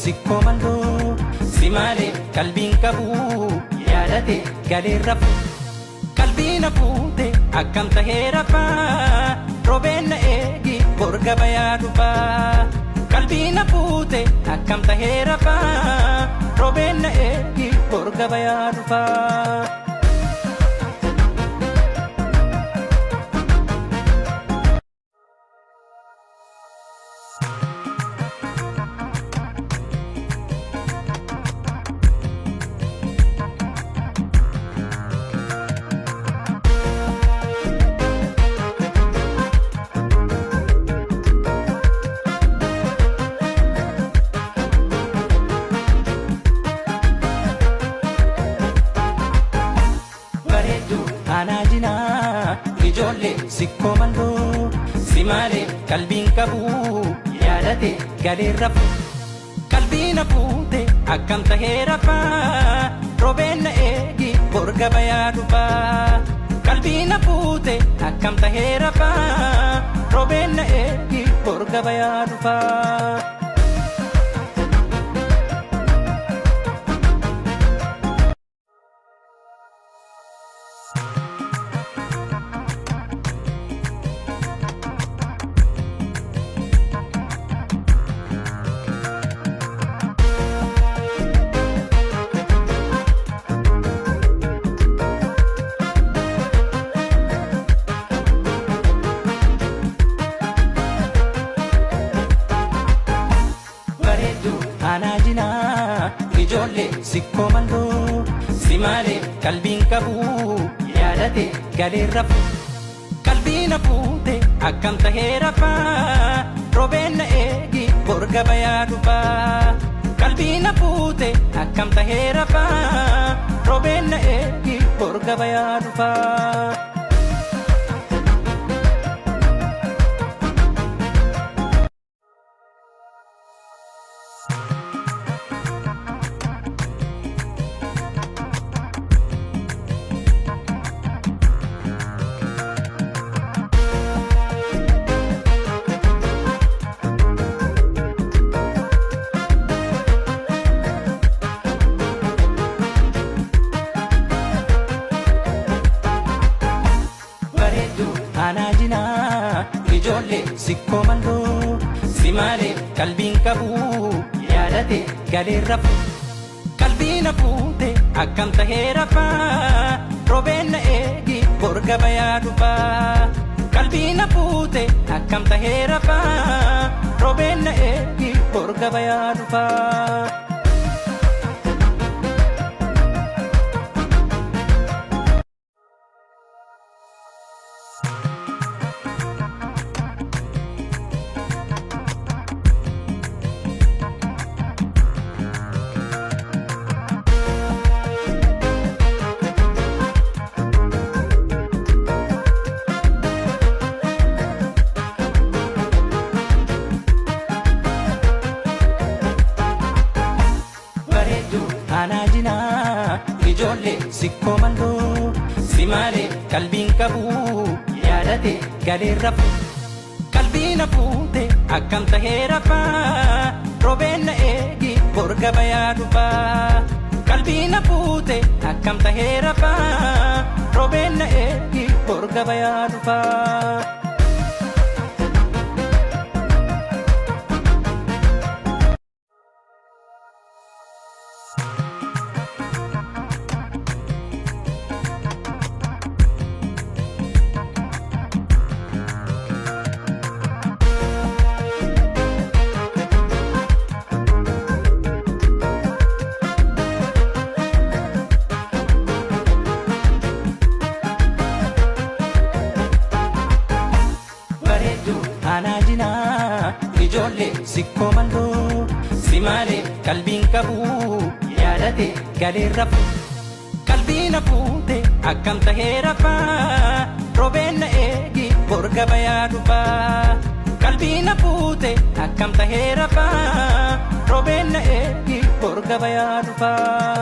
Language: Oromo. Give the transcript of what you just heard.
Sikkoo Mandoo, si malee qalbiin qabu yaadate galee rafu. Qalbii na fuute akkam tahee rafaa, roobeen na eegi borga bayaa dhufaa. Qalbii na fuute akkam tahee rafaa, roobeen na eegi borga bayaa dhufaa. Bareedduu aanaa jinaa, ijoollee Sikkoo Mandoo, si malee qalbiin qabu yaadate galee rafu. Qalbii na fuute akkam tahee rafaa, roobeen na eegi borga bayaa dhufaa. Qalbii na fuute akkam tahee rafaa, roobeen na eegi borga bayaa dhufaa. Bareedduu aanaa jinaa, ijoollee Sikkoo Mandoo, si malee qalbiin qabu yaadate galee rafu. Qalbii na fuute akkam tahee rafaa, roobeen na eegi borga bayaa dhufaa. Qalbii na fuute akkam tahee rafaa, roobeen na eegi borga bayaa dhufaa. Bareedduu aanaa jinaa, ijoollee Sikkoo Mandoo, si malee qalbiin qabu yaadate galee rafu. Qalbii na fuute akkam tahee rafaa, roobeen na eegi borga bayaa dhufaa. Qalbii na fuute akkam tahee rafaa, roobeen na eegi borga bayaa dhufaa. Bareedduu aanaa jinaa, ijoollee Sikkoo Mandoo, si malee qalbiin qabu yaadate galee rafu. Qalbii na fuute akkam tahee rafaa, roobeen na eegi borga bayaa dhufaa. Qalbii na fuute akkam tahee rafaa, roobeen na eegi borga bayaa dhufaa. Bareedduu aanaa jinaa, ijoollee Sikkoo Mandoo, si malee qalbiin qabu yaadate galee rafu. Qalbii na fuute akkam tahee rafaa, roobeen na eegi borga bayaa dhufaa. Qalbii na fuute akkam tahee rafaa, roobeen na eegi borga bayaa dhufaa.